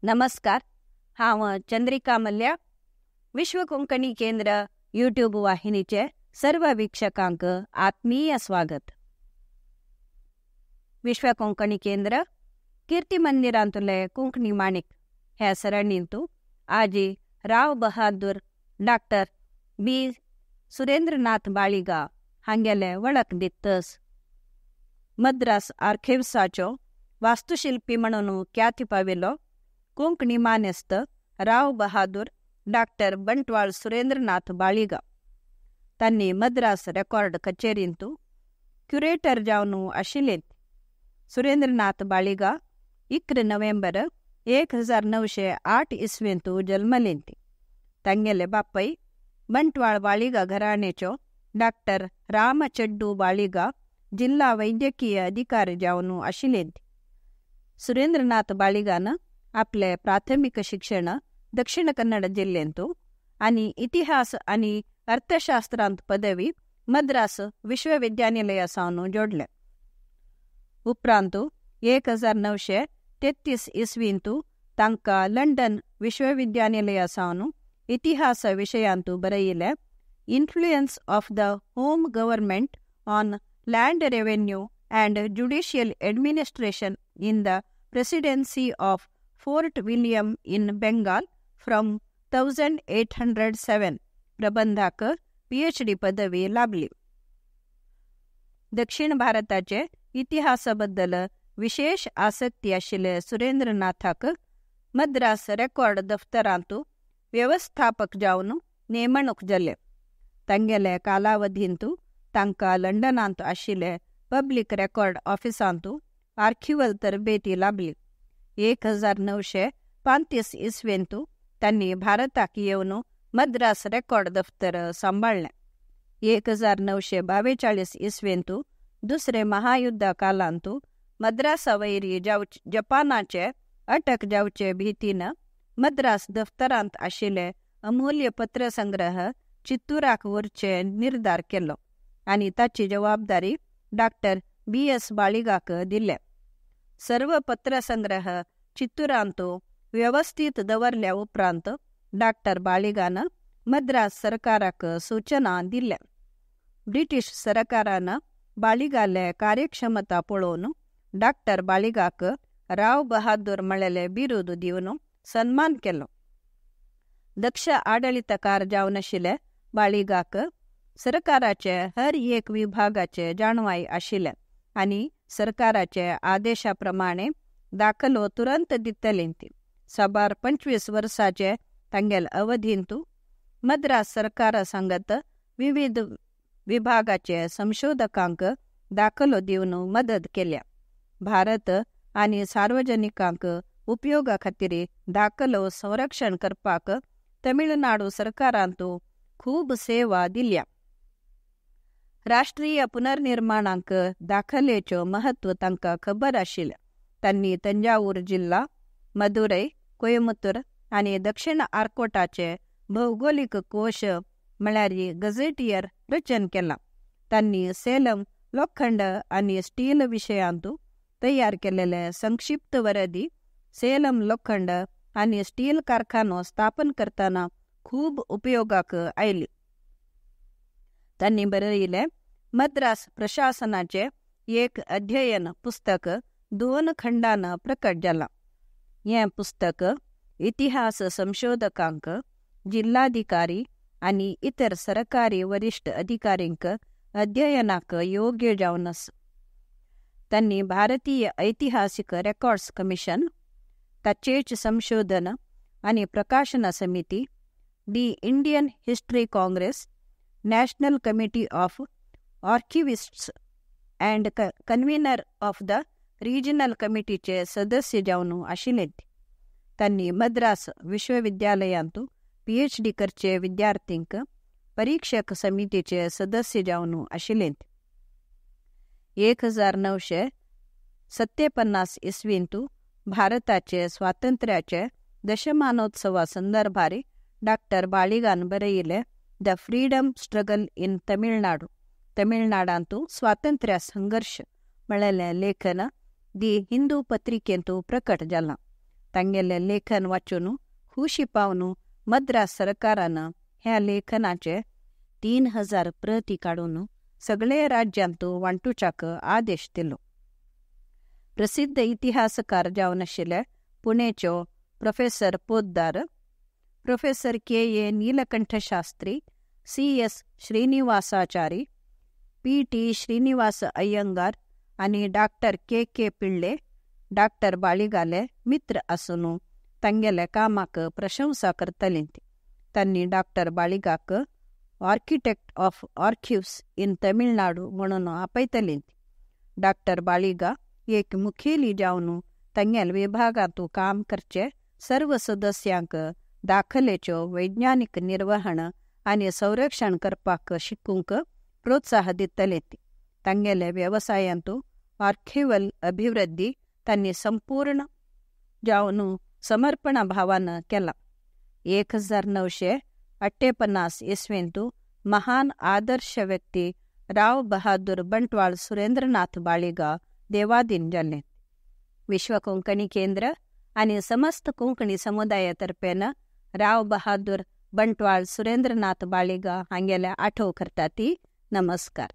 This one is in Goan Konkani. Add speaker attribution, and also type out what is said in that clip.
Speaker 1: नमस्कार, हांव चंद्रिका मल्ल्या, विश्व कोंकणी केंद्र यूट्यूब वाहिनीचे सर्व वीक्षकांक आत्मीय स्वागत. विश्व कोंकणी केंद्र कीर्ती मंदिरांतले कोंकणी माणिक ह्या सरणींतू आजी राव बहादूर डॉक्टर बी सुरेंद्रनाथ बाळिगा हांगेले वळख दितस. मद्रास आर्किव्साचो वास्तुशिल्पी म्हणून ख्याती पाविल्लो कोंकणी मानेस्त राव बहादूर डॉक्टर बंटवाळ सुरेंद्रनाथ बाळिगा तांणी मद्रास रेकॉर्ड कचेरींतू क्युरेटर जावन आशिल्ले. सुरेंद्रनाथ बाळिगा 11 नोव्हेंबर 1908 इस्वेंतू जल्मलेंती. तांगेले बापय बंटवाळ बाळिगा घराणेचो डॉक्टर रामचेड्डू बाळिगा जिल्हा वैद्यकीय अधिकारी जावन आशिल्ले. सुरेंद्रनाथ बाळिगान आपले प्राथमिक शिक्षण दक्षिण कन्नड जिल्ह्यांतू आनी इतिहास आनी अर्थशास्त्रांत पदवी मद्रास विश्वविद्यानिलया सावन जोडले. उपरांत 1933 इस्वींतू तांकां लंडन विश्वविद्यानिलया सावन इतिहास विशयांतू बरयले influence of the home government on land revenue and judicial administration in the presidency of Fort William in Bengal from 1807 प्रबंधाक PhD पदवी लाभली. दक्षिण भारताचे इतिहासाबद्दल विशेष आसक्ती आशिल्ले सुरेंद्रनाथाक मद्रास रेकॉर्ड दफ्तरांतू व्यवस्थापक जावन नेमणूक जाले. तांगेले कालावधींतू तांकां लंडनांत आशिल्ले पब्लिक रेकॉर्ड ऑफिसांतू आर्किवल तरबेती लाभली. 1935 इस्वेंतू तांणी भारताक येवन मद्रास रेकॉर्ड दफ्तर सांबाळ्ळें. 1942 इस्वेंतू दुसरे महायुद्ध कालांतू मद्रासा वैरी जपानाचे अटक जावचे भीतीन मद्रास दफ्तरांत आशिल्ले अमूल्य पत्रसंग्रह चित्तूराक व्हरचे निर्धार केलो आनी ताची जबाबदारी डॉक्टर BS बाळिगाक दिले. सर्व पत्रसंग्रह चित्तूरांतू व्यवस्थित दवरल्या उपरांत डॉक्टर बाळिगान मद्रास सरकाराक सूचना दिल्या. ब्रिटीश सरकारान बाळिगाले कार्यक्षमता पळोवन डॉक्टर बाळिगाक राव बहादूर म्हळेले बिरुद दिवन सन्मान केलो. दक्ष आडळितकार जावन आशिल्ले बाळिगाक सरकाराचे हर एक विभागाचे जाणवाय आशिल्ले आनी सरकाराचे आदेशा प्रमाणे दाखलो तुरंत दितले. साबार 25 वर्साचे तांगेल अवधींतू मद्रास सरकारा सांगत विविध विभागाचे संशोधकांक दाखलो दिवन मदत केल्या. भारत आनी सार्वजनिकांक उपयोगा खातीर दाखलो संरक्षण करपाक तमिळनाडू सरकारांतू खूब सेवा दिल्या. राष्ट्रीय पुनर्निर्माणाक दाखलेचो महत्व तांकां खबर आशिल्लें. तांणी तंजावूर जिल्हा, मदुरೈ, कोयमुत्तूर आनी दक्षिण आर्कोटाचे भौगोलिक कोश म्हळ्यार गझेटियर रचन केलां. तांणी सेलम लोखंड आनी स्टील विशयांतू तयार केलेले संक्षिप्त वरदी सेलम लोखंड आनी स्टील कारखानो स्थापन करतना खूब उपयोगाक आयली. तांणी बरयले मद्रास प्रशासनाचे एक अध्ययन पुस्तक 2 खंडान प्रकट जालां. हें पुस्तक इतिहास संशोधकांक, जिल्हाधिकारी आनी इतर सरकारी वरिश्ठ अधिकारींक अध्ययनाक योग्य जावन आसा. तांणी भारतीय ऐतिहासिक रेकॉर्ड्स कमिशन, ताचेच संशोधन आनी प्रकाशन समिती, the Indian history congress, national committee of archivists and convener of the regional कमिटीचे सदस्य जावन आशिल्ले. तांणी मद्रास विश्वविद्यालयांतू PhD करचे विद्यार्थींक परीक्षक समितीचे सदस्य जावन आशिल्ले. 1957 इस्वींतू भारताचे स्वातंत्र्याचे दशमानोत्सवा संदर्भारी डॉक्टर बाळिगान बरयले the freedom struggle in Tamil Nadu, तमिळनाडांतू स्वातंत्र्य संघर्ष म्हळेलें लेखन दी हिंदू पत्रिकेंतू प्रकट जालां. तांगेलें लेखन वाचून खुशी पावन मद्रास सरकारान ह्या लेखनाचे 3000 प्रती काडून सगळे राज्यांत वांटुच्याक आदेश दिलो. प्रसिद्ध इतिहासकार जावन आशिल्ले पुणेच्यो professor Poddar, professor K. A. Nilakantha Shastri, C. S. Srinivasachari, P. T. Srinivasa Iyengar आनी doctor K. K. Pillai doctor बाळिगाले मित्र आसून तांगेल्या कामाक प्रशंसा करतली. तांणी doctor बाळिगाक architect of archives in Tamil Nadu म्हणून आपयतली. डॉक्टर बाळिगा एक मुखेली जावन तांगेल विभागांत काम करचे सर्व सदस्यांक दाखलेच्यो वैज्ञानिक निर्वहण आनी संरक्षण करपाक शिकूंक प्रोत्साह दितले. तांगेले वेवसायांत आर्किवल अभिवृद्धी तांणी संपूर्ण जावन समर्पणा भावान केला. 1958 इस्वेंतु महान आदर्श व्यक्ती राव बहादूर बंटवाळ सुरेंद्रनाथ बाळिगा देवाधीन जाले. विश्व कोंकणी केंद्र आनी समस्त कोंकणी समुदायातर्फेन राव बहादूर बंटवाळ सुरेंद्रनाथ बाळिगा हांगेल्या आठव करता ती. नमस्कार.